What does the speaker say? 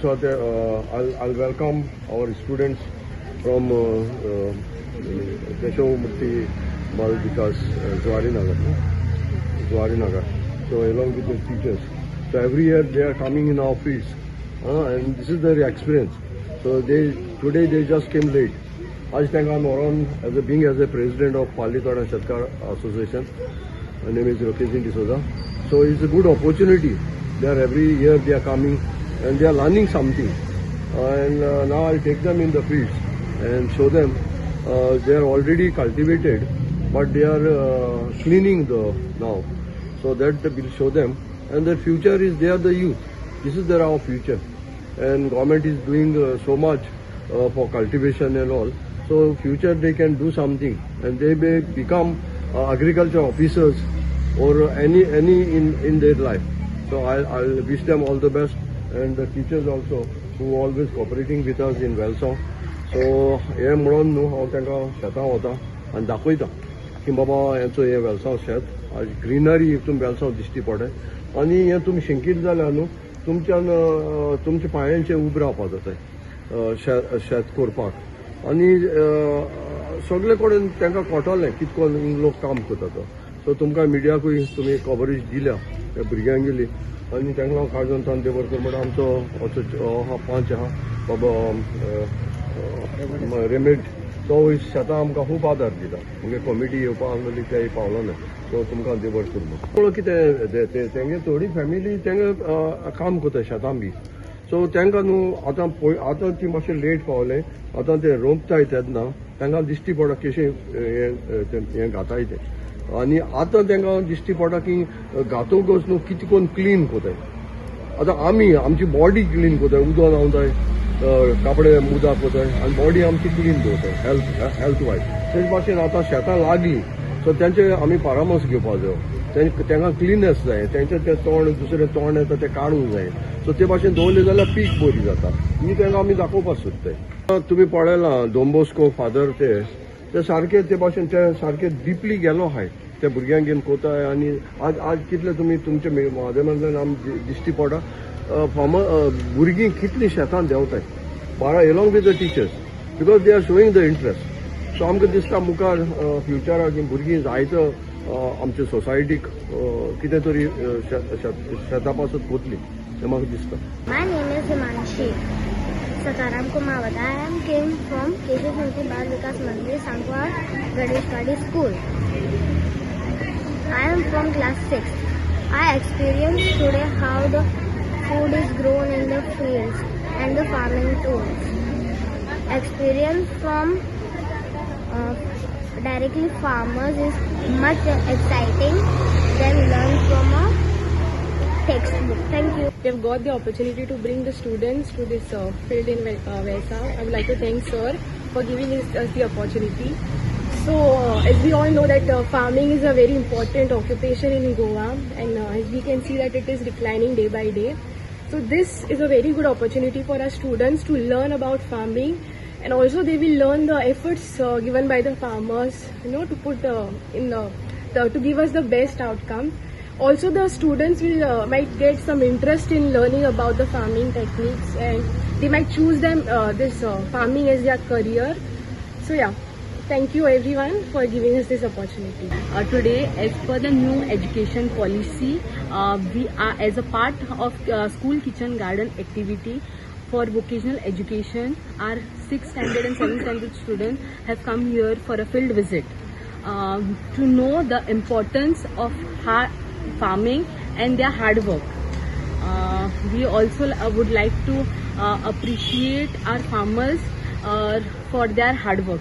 So I'll welcome our students from Keshav Murthy Bal Vikas, Zuarinagar, no? Zuarinagar. So along with the teachers. So every year they are coming in our fields, and this is their experience. So they today they just came late. आज तांकां व्हरोन as a being as a president of Palli Thota Shetkar Association, my name is Rokesin D'Souza. So it's a good opportunity. They are every year they are coming and they are learning something. And now I'll take them in the fields and show them. They are already cultivated, but they are cleaning the now. So that will show them. And their future is they are the youth. This is their our future. And government is doing so much for cultivation and all. So future they can do something and they may become agriculture officers or any in their life. So I'll wish them all the best and the teachers also who always cooperating with us in Velsao. So हें म्हणून न्हू हांव तांकां शेतां वता आनी दाखयता की बाबा हेंचो हें वेलसांव शेत आज ग्रिनरी हितून वेलसांव दिश्टी पडटा आनी हें तुमी शिंकीत जाल्यार न्हू तुमच्यान तुमच्या पांयांचेर उबें रावपा जाता शेत करपाक आनी सगळे कडेन तांकां कळटलें कितको लोक काम करता तो. सो तुमकां मिडियाकूय तुमी कवरेज दिल्या त्या भुरग्यांगेली आनी तांकां हांव काळजान तान देव बरें कर म्हणटा. आमचो असो आहा पांच आहा बाबा रेमेड, तो शेतां आमकां खूब आदार दिता. म्हणजे कमिटी येवपाक आसलेली ते पावलो ना. सो तुमकां देव बरें करूं. पूण कितें तेंगे थोडी फॅमिली तेंगे काम करता शेतां बी. सो तांकां न्हू आतां पळय आतां ती मातशें लेट पावले. आतां ते रोंपताय तेन्ना तांकां दिश्टी पडटा कशें हें हें घाताय तें आनी आतां तांकां दिश्टी पडटा की घातकच न्हू कितें करून क्लीन करताय. आतां आमी आमची बॉडी क्लीन करताय, उदक न्हांवताय, कपडे उदक करताय आनी बॉडी आमची क्लीन दवरताय हेल्थ वायज. तेच भाशेन आतां शेतां लागलीं सो तेंचे आमी परामर्श घेवपा जायो. तांकां क्लिननेस जाय, तेंचें तें तोंड दुसरें तोंड येता तें काडूंक जाय. सो ते भाशेन दवरलें जाल्यार पीक बरी जाता. ही तांकां आमी दाखोवपाक सोदताय. तुमी पळयलां दोन बॉस्को फादर ते ते सारके ते भाशेन ते सारके डिपली गेलो आहाय ते भुरग्यांक घेवन कोताय. आनी आज कितले तुमी तुमच्या माध्यमांतल्यान आम दिश्टी पडटा फार्मर भुरगीं कितलीं शेतान देंवताय बारा along with the teachers because they are showing the interest. So आमकां दिसता मुखार फ्युचराक ही भुरगीं जायतो आमच्या सोसायटीक कितें तरी शेता पासत कोतली हें म्हाका दिसता. My name is Himanshi Sakaram Kumawat. I am came from Keshav Murthy Bal Vikas Mandir, Sankwar, Ganeshwadi School. I am from class 6. I experienced today how the food is grown in the fields and the farming tools. Experience from directly farmers is much exciting than learn from a textbook. Thank you. They've got the opportunity to bring the students to this field in Velsao. I would like to thank sir for giving us the opportunity. So, as we all know that farming is a very important occupation in Goa, and as we can see that it is declining day by day. So this is a very good opportunity for our students to learn about farming, and also they will learn the efforts given by the farmers to put in the to give us the best outcome. Also, the students will might get some interest in learning about the farming techniques, and they might choose them this farming as their career. So yeah, thank you everyone for giving us this opportunity. Today, as per the new education policy, we are as a part of school kitchen garden activity for vocational education. Our 6th standard and 7th standard students have come here for a field visit to know the importance of hard farming and their hard work. We also would like to appreciate our farmers for their hard work.